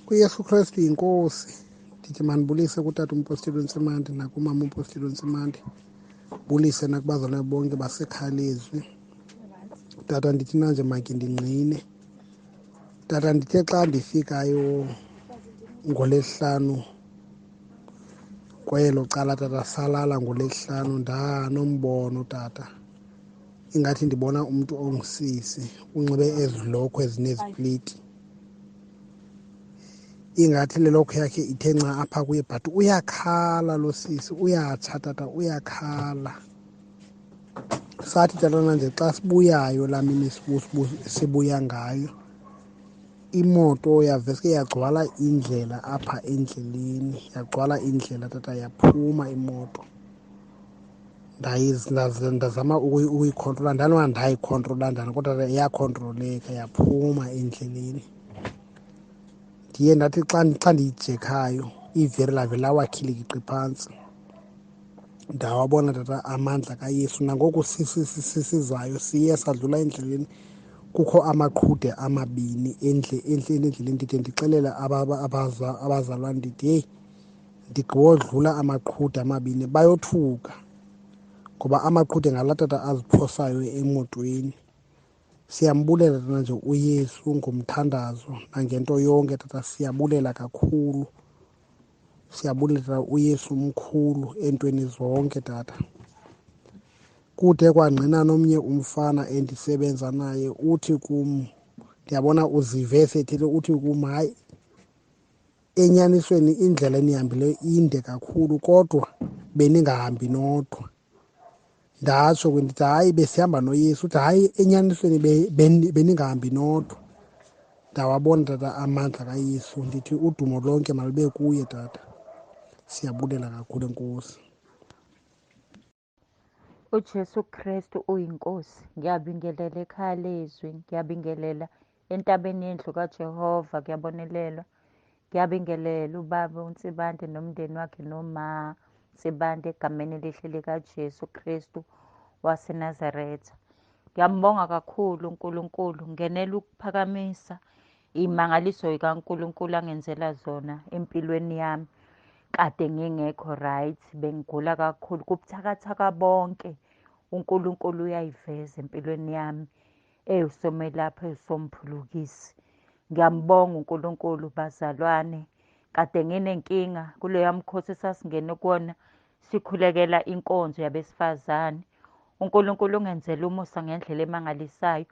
KuYesu Kristu inkosi. Ndithi mandibulise kutata umpostile uNtsimande nakumama umpostile uNtsimande, bulise nakubazalwane bonke baseKhayelizwi. Tata, ndithi nanje makhe ndingqine. Tata, ndithe xa ndifikayo ngoLwesihlanu kwelo cala, tata, salala ngoLwesihlanu, ndanombono, tata, ingathi ndibona umntu ongusisi unxibe ezi lokhwe ezinezipliti, ingathi le lokhwe yakhe ithe nca apha kuye, but uyakhala lo sisi, uyatsha, tata, uyakhala. Sathi, tata, nanje xa sibuyayo laa mini sibuya ngayo, imoto yaveske yagcwala indlela apha endleleni, yagcwala indlela, tata, yaphuma imoto. Ndazama ukuyikhontrola, ndanoba ndayikhontrola njani, kodwa yakhontroleka, yaphuma endleleni. Ndiye ndathi xa ndiyijekhayo, iviri lave lawa khilikiqi phantsi. Ndawabona, tata, amandla kaYesu. Nangoku sisizayo, siye sadlula endleleni, kukho amaqhude amabini endleleni. Ndide ndixelele abazalwane, ndithi heyi, ndigqibodlula amaqhude amabini, bayothuka ngoba amaqhude ngalaa tata aziphosayo emotweni. Siyambulela, tata, nje uYesu ngomthandazo nangento yonke, tata, siyabulela kakhulu. Siyabulela, tata, uYesu mkhulu entweni zonke, tata. Kude kwangqina nomnye umfana endisebenza naye, uthi kum, ndiyabona uzive sethile, uthi kum, hayi, enyanisweni indlela enihambileyo inde kakhulu, kodwa beningahambi nodwa. Ndatsho ke, ndithi hayi, besihamba noYesu. Uthi hayi, enyanisweni beningahambi nodwa. Ndawabona, tata, amandla kaYesu. Ndithi udumo lonke malube kuye, tata. Siyabulela kakhulu, enkosi. UJesu Kristu uyinkosi. Ngiyabingelela ekhaya lezwi, ngiyabingelela entabeni yendlu kaJehova, kuyabonelelwa. Ngiyabingelela ubaba uNtsibande nomndeni wakhe noma Ntsibande egameni elihle likaJesu Kristu waseNazaretha. Ngiyambonga kakhulu uNkulunkulu, ngenela ukuphakamisa imangaliso kaNkulunkulu angenzela zona empilweni yami. Kade ngingekho right, bengigula kakhulu, kubuthakathaka bonke uNkulunkulu uyayiveza empilweni yami, ewusomelaphi, ewusomphulukisi. Ngiyambonga uNkulunkulu, bazalwane. Kade nginenkinga kuleya mkhosi esasingene kuwona, sikhulekela inkonzo yabesifazane. uNkulunkulu ungenzela umusa ngendlela emangalisayo.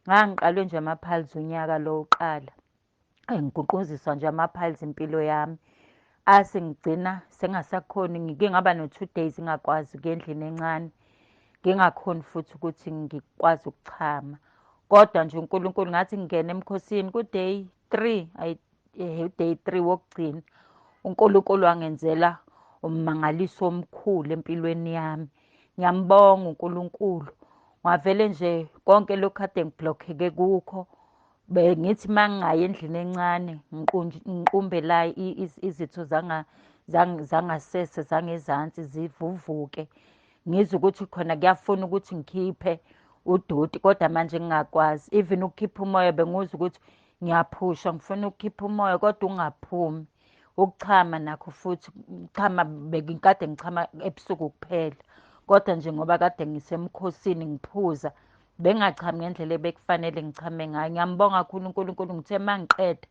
Ngangiqalwe nje ama-piles unyaka lo uqala, ngiguquziswa nje ama-piles impilo yami. Ase ngigcina sengasakhoni, ngike ngaba no-2 days ngingakwazi ukuya endlini encane, ngingakhoni futhi ukuthi ngikwazi ukuchama. Kodwa nje uNkulunkulu, ngathi ngingena emkhosini ku-day 3, day 3 wokugcina, uNkulunkulu wangenzela ummangaliso omkhulu empilweni yami. Ngiyambonga uNkulunkulu. Ngavele nje konke lokhu kade ngiblockeke kukho, bengithi mangingayi endlini encane ngiqumbe la izitho zangasese zangezansi zivuvuke, ngizwe ukuthi khona kuyafuna ukuthi ngikhiphe udoti, kodwa manje ngingakwazi even ukukhipha umoya. Bengizwa ukuthi ngiyaphusha, ngifuna ukukhipha umoya kodwa ungaphumi. Ukuchama nakho futhi, ukuchama bengikade ngichama ebusuku kuphela, kodwa nje ngoba kade ngisemkhosini ngiphuza, bengachami ngendlela ebekufanele ngichame ngayo. Ngiyambonga kakhulu uNkulunkulu. Ngithe mangiqeda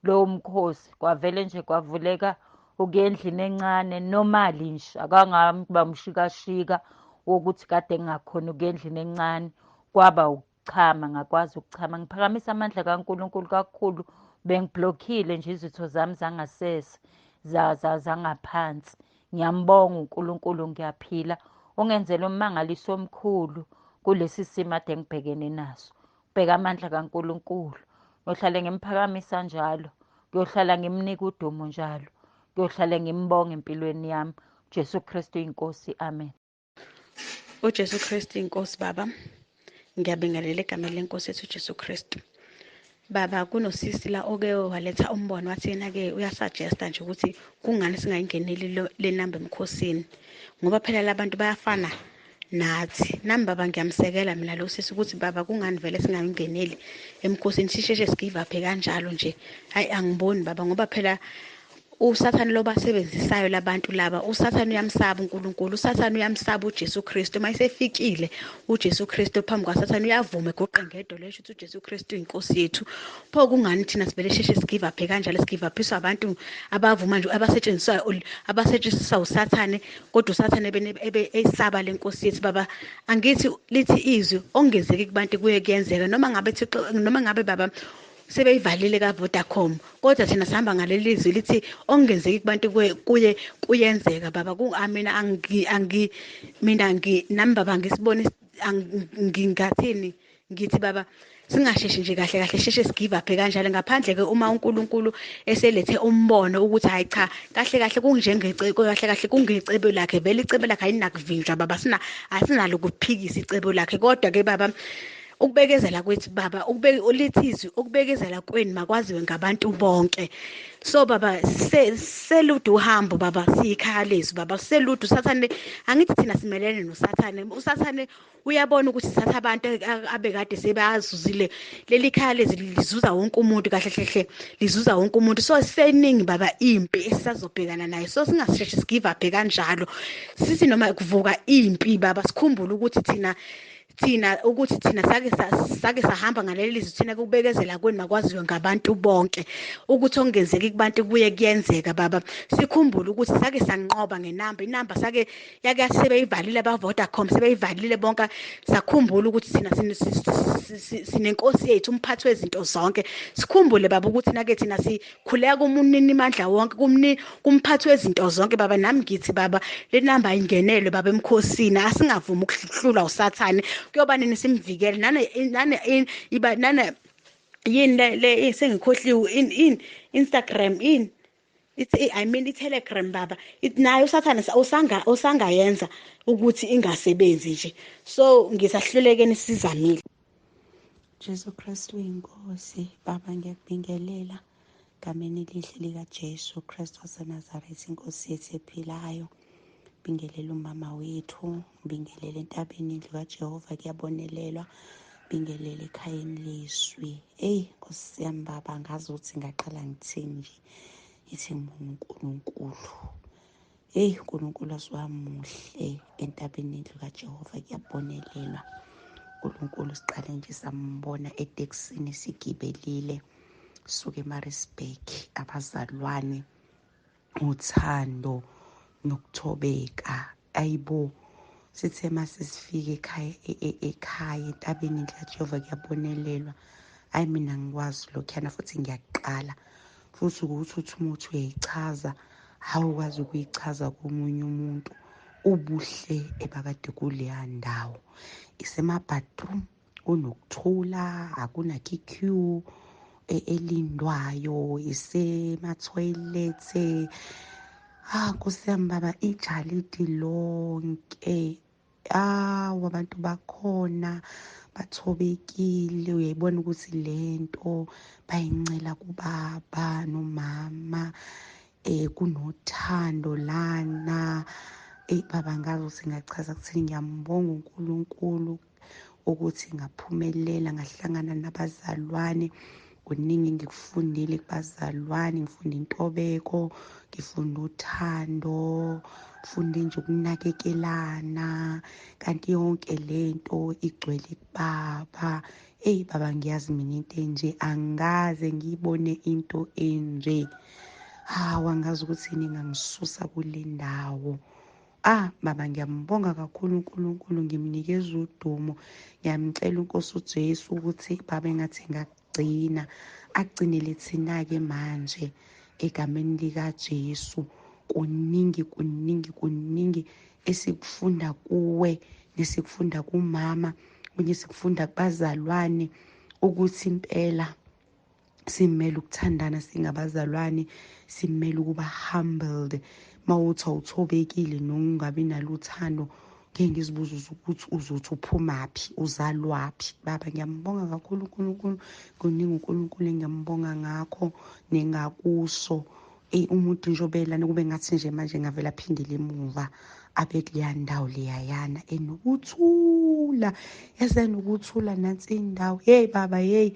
lowo mkhosi, kwavele nje kwavuleka ukuya endlini encane normally nje, akangaba mshikashika wokuthi kade ngingakhoni ukuya endlini encane, kwaba ukuchama, ngakwazi ukuchama. Ngiphakamisa amandla kaNkulunkulu kakhulu. Bengiblockile nje izitho zami zangasese zangaphansi. Ngiyambonga uNkulunkulu, ngiyaphila. Ungenzele ummangaliso omkhulu kulesi simo ade ngibhekene naso. Bheka amandla kaNkulunkulu. Ngiyohlale ngimphakamisa njalo, ngiyohlala ngimnika udumo njalo, ngiyohlale ngimbonga empilweni yami. Jesu Kristu inkosi, amen. UJesu Kristu inkosi, baba. Ngiyabingelela egameni lenkosi yethu uJesu Kristu. Baba, kunosisi la oke waletha umbono, wathi yena-ke uyasuggesta nje ukuthi kungani singayingeneli le namba emkhosini, ngoba phela labantu bayafana nathi. Nami baba ngiyamsekela mina lo sisi ukuthi baba kungani vele singangeneli emkhosini, sisheshe sigive up kanjalo nje. Hayi angiboni baba, ngoba phela uSathane lo basebenzisayo labantu laba, uSathane uyamsaba uNkulunkulu, uSathane uyamsaba uJesu Kristu. Mayisefikile uJesu Kristu phambi kwaSathane uyavuma egoqe ngedolo esho ukuthi uJesu Kristu inkosi yethu. Pho kungani thina sivele sheshe sigive up kanjalo, sigive upiswa abantu abavuma nje, abasetshenziswa uSathane, kodwa uSathane ebe esaba lenkosi yethu baba. Angithi lithi izwi ongenzeki kubantu kuye kuyenzeka, noma ngabe Thixo, noma ngabe baba sebeyivalile ka-Vodacom, kodwa thina sihamba ngaleli zwi lithi okungenzeki kubantu kuye kuyenzeka baba. Mina mina nami baba ngisibone ngingathini, ngithi baba singasheshi nje kahle kahle, sheshe sigive up kanjalo, ngaphandle ke uma uNkulunkulu eselethe umbono ukuthi hayi cha kahle kahle kunjengecebo, kahle kahle kungecebo lakhe, vele icebo lakhe ayinakuvinjwa baba, asinalo ukuphikisa icebo lakhe. Kodwa ke baba ukubekezela kwethu baba, lithi izwi ukubekezela kwenu makwaziwe ngabantu bonke. So baba selude uhambo baba, siyikhaya lezwi baba, selude uSathane. Angithi thina simelene noSathane, uSathane uyabona ukuthi sithatha abantu abekade sebazuzile leli khaya lezi, lizuza wonke umuntu kahle hle, lizuza wonke umuntu. So seningi baba impi esisazobhekana nayo, so singasheshi sigive up kanjalo. Sithi noma kuvuka impi baba, sikhumbule ukuthi thina ukuthi thina sake sahamba ngaleli lizwi, thina kubekezela kwenu makwaziwe ngabantu bonke, ukuthi okungenzeki kubantu kuye kuyenzeka baba. Sikhumbule ukuthi sake sanqoba ngenamba, inamba sake yake sebeyivalile aba-Vodacom, sebeyivalile bonke. Sakhumbula ukuthi thina sinenkosi yethu, umphathi wezinto zonke. Sikhumbule baba ukuthi nake thina sikhuleka kumunini mandla wonke, kumphathi wezinto zonke baba. Nami ngithi baba le namba ayingenelwe baba emkhosini, asingavumi ukuhlulwa uSathane. Kuyoba nini simvikele nane yini le sengikhohliwe in Instagram in I mean i-Telegram baba, nayo uSathane usangayenza ukuthi ingasebenzi nje. So ngisahlulekeni sizamile. Jesu Kristu inkosi baba, ngiyakubingelela gameni elihle lika Jesu Kristu waseNazaretha, inkosi yethu ephilayo. Bingelela umama wethu, bingelela entabeni indlu kaJehova kuyabonelelwa, bingelela ekhayeni lezwi. Hey Nkosi yami baba, ngazi ukuthi ngaqala ngithini nje, ithi uNkulunkulu. Hey uNkulunkulu asiwamuhle entabeni indlu kaJehova kuyabonelelwa. uNkulunkulu siqale nje sambona etekisini sigibelile suke eMaritzburg, abazalwane uthando nokuthobeka. Ayibo, sithe mase sifike ekhaya entabeni indlu kaJehova kuyabonelelwa. Hayi mina ngikwazi lokhuyana futhi ngiyaqala futhi ukuthi uthi umuntu uyayichaza, awukwazi ukuyichaza komunye umuntu ubuhle ebakade kuleya ndawo. Isema-bathroom kunokuthula, akunakho i-queue elindwayo, isema-toilet. Ah Nkosi yami baba, ijalidi lonke, awu abantu bakhona bathobekile, uyayibona ukuthi lento bayincela kubaba nomama, kunothando lana. Baba ngazi ukuthi ngachaza kuthini. Ngiyambonga uNkulunkulu ukuthi ngaphumelela, ngahlangana nabazalwane. Kuningi ngikufundile kubazalwane, ngifunda intobeko, ngifunda uthando, ngifunde nje ukunakekelana, kanti yonke lento igcwele kubaba. Eyi baba, ngiyazi mina into enje, angaze ngiyibone into enje. Hawu, angazi ukuthi yini engangisusa kule ndawo. Ah baba, ngiyambonga kakhulu uNkulunkulu, ngimnikeza udumo. Ngiyamcela uNkosi uJesu ukuthi baba engathi ngagcina, agcinele thina-ke manje egameni likaJesu. Kuningi kuningi kuningi esikufunda kuwe nesikufunda kumama, kunye sikufunda kubazalwane, ukuthi impela simele ukuthandana singabazalwane, simele ukuba humbled. Mawuthi awuthobekile nokungabi nalo uthando, ngeke ngizibuze ukuthi uzothi uphumaphi, uzalwaphi. Baba ngiyambonga kakhulu uNkulunkulu, kuningi uNkulunkulu engiyambonga ngakho nengakuso. Umuntu nje obelana kube ngathi nje manje ngavela aphindele emuva, Abe kuleya ndawo leyayana enokuthula, yasenokuthula nansi indawo. Hey baba, hey,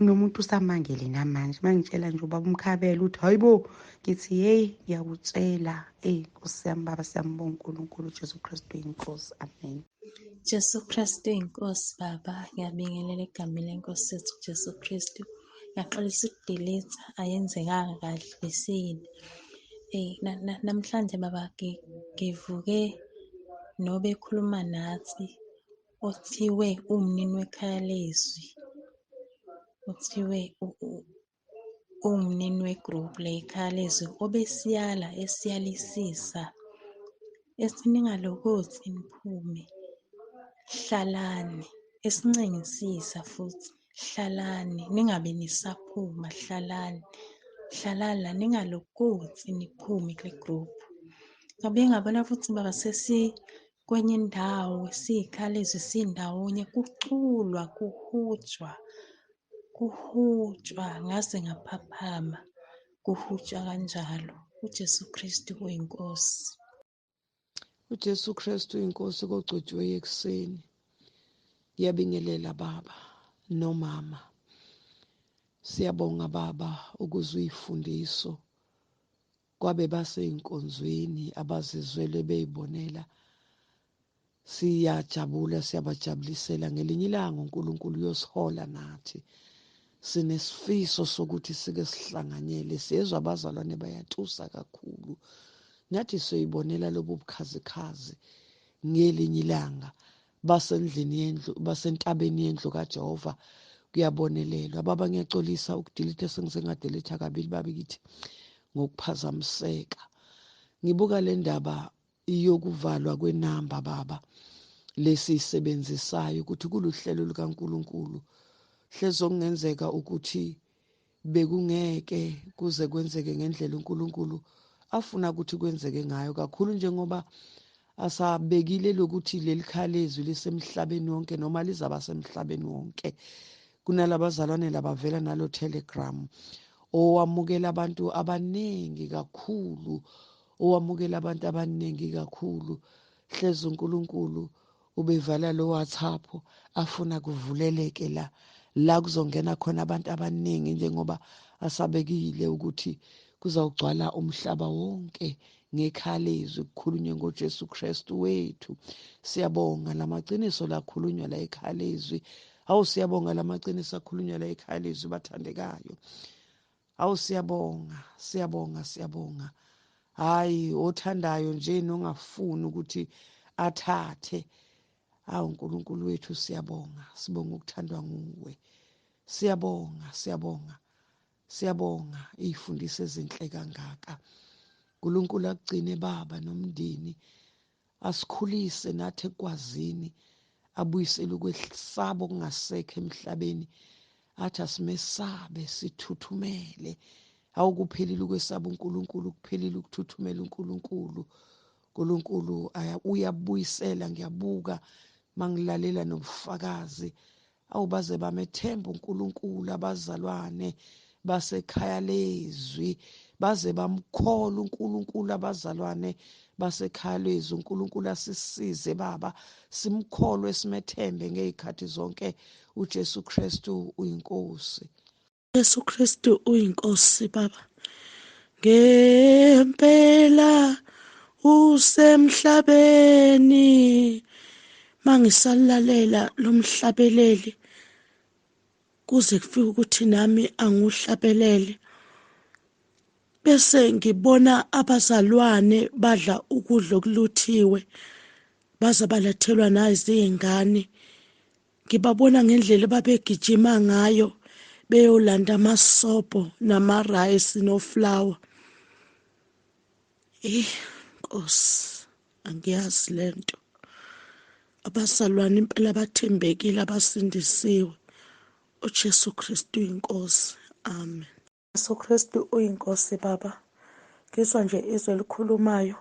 nomuntu usamangele namanje. Mangitshela nje ubaba uMkhabela uthi hayibo, ngithi hey, ngiyakutshela. Hey Nkosi yami baba, siyambonga uNkulunkulu uJesu Kristu inkosi. Amen. Jesu Kristu inkosi baba, ngiyabingelela egameni lenkosi yethu Jesu Kristu. Ngiyaxolisa ukudelete, ayenzekanga kahle besiyini. Hey, namhlanje baba ngivuke nobekhuluma nathi othiwe umnini wekhaya lezwi, othiwe umnini wegroup le ekhaya lezwi, obesiyala esiyalisisa ethi ningalokothi niphume, hlalani, esincengisisa futhi hlalani, ningabe nisaphuma, hlalani, hlalani la, ningalokothi niphume kule group. Ngabe ngabona futhi baba sesi kwenye indawo siyikhalezwe sindawonye, kuculwa, kuhutshwa, kuhutshwa, ngaze ngaphaphama, kuhutshwa kanjalo. uJesu Kristu uyinkosi. uJesu Kristu uyinkosi kogcotshiweyo ekuseni. Ngiyabingelela baba nomama. Siyabonga baba ukuze uyifundiso kwabe baseyinkonzweni abazizwele beyibonela. Siyajabula, siyabajabulisela. Ngelinye ilanga uNkulunkulu uyosihola nathi. Sinesifiso sokuthi sike sihlanganyele. Siyezwa abazalwane bayatusa kakhulu. Nathi siyoyibonela lobu bukhazikhazi ngelinye ilanga. Basendlini yendlu, basentabeni yendlu kaJehova, kuyabonelelwa. Baba ngiyaxolisa ukudelete, sengisengadelete kabili baba kithi ngokuphazamiseka. Ngibuka le ndaba yokuvalwa kwenamba baba lesiyisebenzisayo ukuthi kuluhlelo lukaNkulunkulu. Hleze okungenzeka ukuthi bekungeke kuze kwenzeke ngendlela uNkulunkulu afuna ukuthi kwenzeke ngayo, kakhulu njengoba asabekile lokuthi leli khalezwi lisemhlabeni wonke noma lizaba semhlabeni wonke. Kunalabazalwane labavela nalo Telegram owamukela abantu abaningi kakhulu, owamukela abantu abaningi kakhulu. Hleze uNkulunkulu ubevala lo WhatsApp afuna kuvuleleke la kuzongena khona abantu abaningi, njengoba asabekile ukuthi kuzawugcwala umhlaba wonke ngekhalezwi kukhulunywe ngoJesu Kristu wethu. Siyabonga lamaqiniso lakhulunywa la ekhalezwi. Awu siyabonga lamaqiniso akhulunywa la ekhalezwi bathandekayo. Awu siyabonga, siyabonga, siyabonga. Hayi othandayo nje nongafuni ukuthi athathe. Awu uNkulunkulu wethu siyabonga, sibonga ukuthandwa nguwe. Siyabonga, siyabonga, siyabonga izifundiso ezinhle kangaka. uNkulunkulu akugcine baba nomndeni, asikhulise nathi ekwazini, abuyisele ukwesaba okungasekho emhlabeni, athi asimesabe sithuthumele. Awukuphelile ukwesaba uNkulunkulu, kuphelile ukuthuthumela uNkulunkulu. uNkulunkulu uyabuyisela. Ngiyabuka mangilalela nobufakazi, awubaze bamethemba uNkulunkulu abazalwane basekhaya lezwi, baze bamkhola uNkulunkulu abazalwane basekhaya lezwi. uNkulunkulu asisize baba, simkholwe simethembe ngezikhathi zonke. uJesu Kristu uyinkosi. Jesu Kristu uyinkosi baba. Ngempela usemhlabeni. Mangisalalela lomhlabeleli kuze kufike ukuthi nami anguhlabelele, bese ngibona abazalwane badla ukudla okuluthiwe baze balethelwa nazingane. Ngibabona ngendlela babegijima ngayo beyolanda amasobho nama-rice no-flour. Nkosi, angiyazi lento. Abazalwane impela bathembekile, abasindisiwe. uJesu Kristu uyinkosi. Amen. Jesu Kristu uyinkosi baba. Ngizwa nje izwi elikhulumayo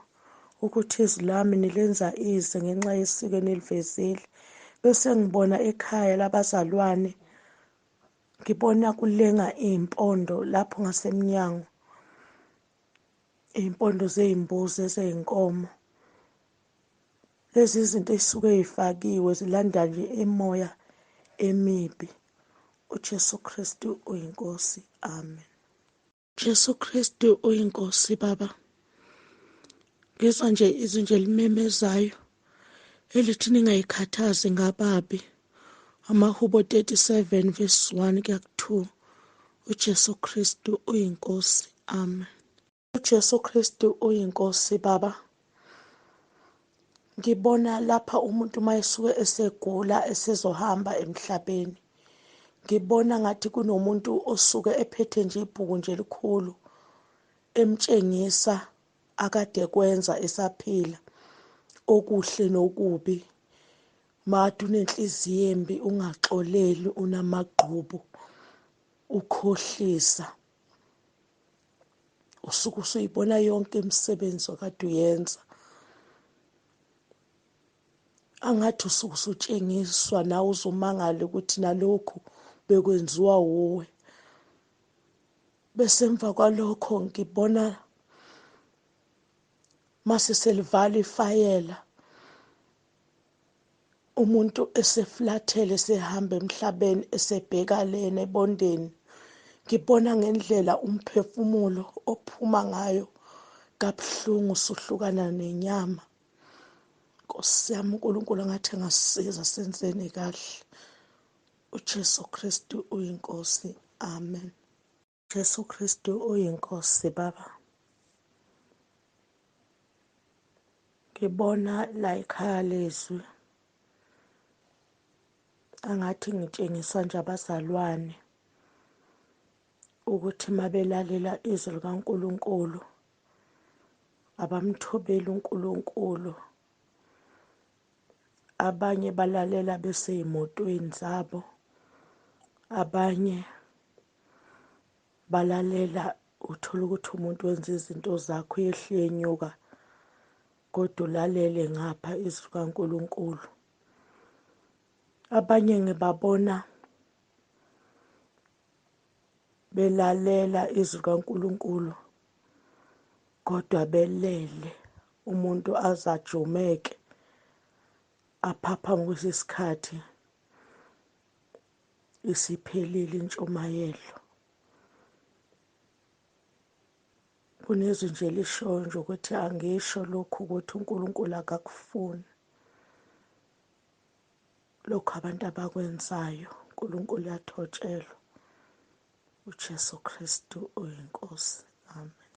ukuthi izwi lami nilenza ize ngenxa yesiko enilivezile. Bese ngibona ekhaya labazalwane, ngibona kulenga iy'mpondo lapho ngasemnyango, iy'mpondo zey'mbuzi ezey'nkomo. Lezi zinto ey'suke y'fakiwe zilanda nje imoya emibi. UJesu Kristu uyiNkosi. Amen. Jesu Kristu uyiNkosi Baba. Ngizwa nje izwi nje limemezayo elithi ningayikhathazi ngababi. Amahubo 37 verse 1 kuya ku-2. UJesu Kristu uyiNkosi. Amen. UJesu Kristu uyiNkosi Baba. Ngibona lapha umuntu mayesuke esegula esezohamba emhlabeni. Ngibona ngathi kunomuntu osuke ephethe nje ibhuku nje elikhulu emtshengisa akade kwenza esaphila okuhle nokubi. Made unenhliziyo embi, ungaxoleli, unamagqubu, ukhohlisa. Usuke usuyibona yonke imisebenzi okade uyenza. Angathi usuke usutshengiswa nawe uzumangala ukuthi nalokhu bekwenziwa wuwe. Bese emva kwalokho ngibona mase selivala ifayela, umuntu eseflathele esehamba emhlabeni esebheka lena ebondeni. Ngibona ngendlela umphefumulo ophuma ngayo kabuhlungu usuhlukana nenyama. Nkosi yami, uNkulunkulu angathi engasisiza senzeni kahle. UJesu Kristu uyiNkosi. Amen. Jesu Kristu uyiNkosi Baba. Ngibona la ekhaya lezwi angathi ngitshengiswa nje abazalwane ukuthi mabelalela izwi likaNkulunkulu abamthobeli uNkulunkulu. Abanye balalela besey'motweni zabo, abanye balalela uthola ukuthi umuntu wenza izinto zakhe uyehla uyenyuka, kodwa ulalele ngapha izwi likaNkulunkulu. Abanye ngibabona belalela izwi likaNkulunkulu kodwa belele, umuntu aze ajumeke aphaphame kwesinye isikhathi isiphelile intshumayelo. Kunezwi nje elishoyo nje ukuthi angisho lokhu ukuthi uNkulunkulu akakufuni lokhu abantu abakwenzayo. uNkulunkulu uyathotshelwa. uJesu Kristu uyiNkosi. Amen.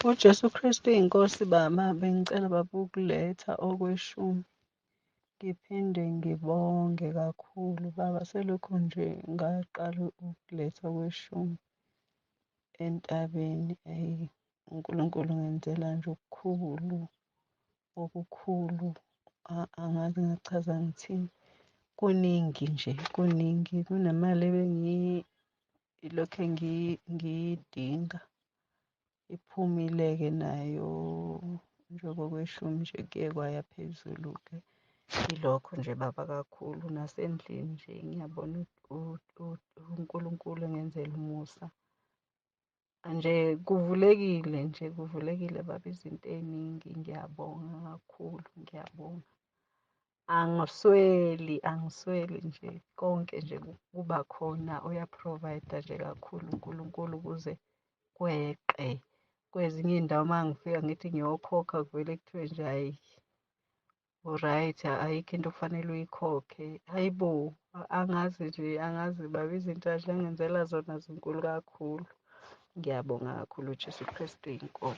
UJesu Kristu uyiNkosi Baba. Bengicela Baba ukuletha okweshumi. Ngiphinde ngibonge kakhulu Baba, selokhu nje ngaqala ukuletha okweshumi entabeni, ayi uNkulunkulu ngenzela nje okukhulu, okukhulu, angazi ngachaza ngithini. Kuningi nje, kuningi, kunemali ebengilokhe ngiyidinga, iphumile-ke nayo njengoba kweshumi nje kuye kwaya phezulu-ke. Ilokho nje Baba kakhulu, nasendlini nje ngiyabona uNkulunkulu engenzela umusa. Nje kuvulekile nje, kuvulekile Baba izinto ey'ningi, ngiyabonga kakhulu, ngiyabonga. Angisweli, angisweli nje, konke nje kuba khona, uya-provide-a nje kakhulu uNkulunkulu ukuze kweqe. Kwezinye iy'ndawo uma ngifika ngithi ngiyokhokha kuvele kuthiwe nje hhayi u-right, ayikho into okufanele uyikhokhe. Hhayi bo, angazi nje, angazi Baba izinto nje angenzela zona zinkulu kakhulu. Ngiyabonga kakhulu, uJesu Kristu iNkosi.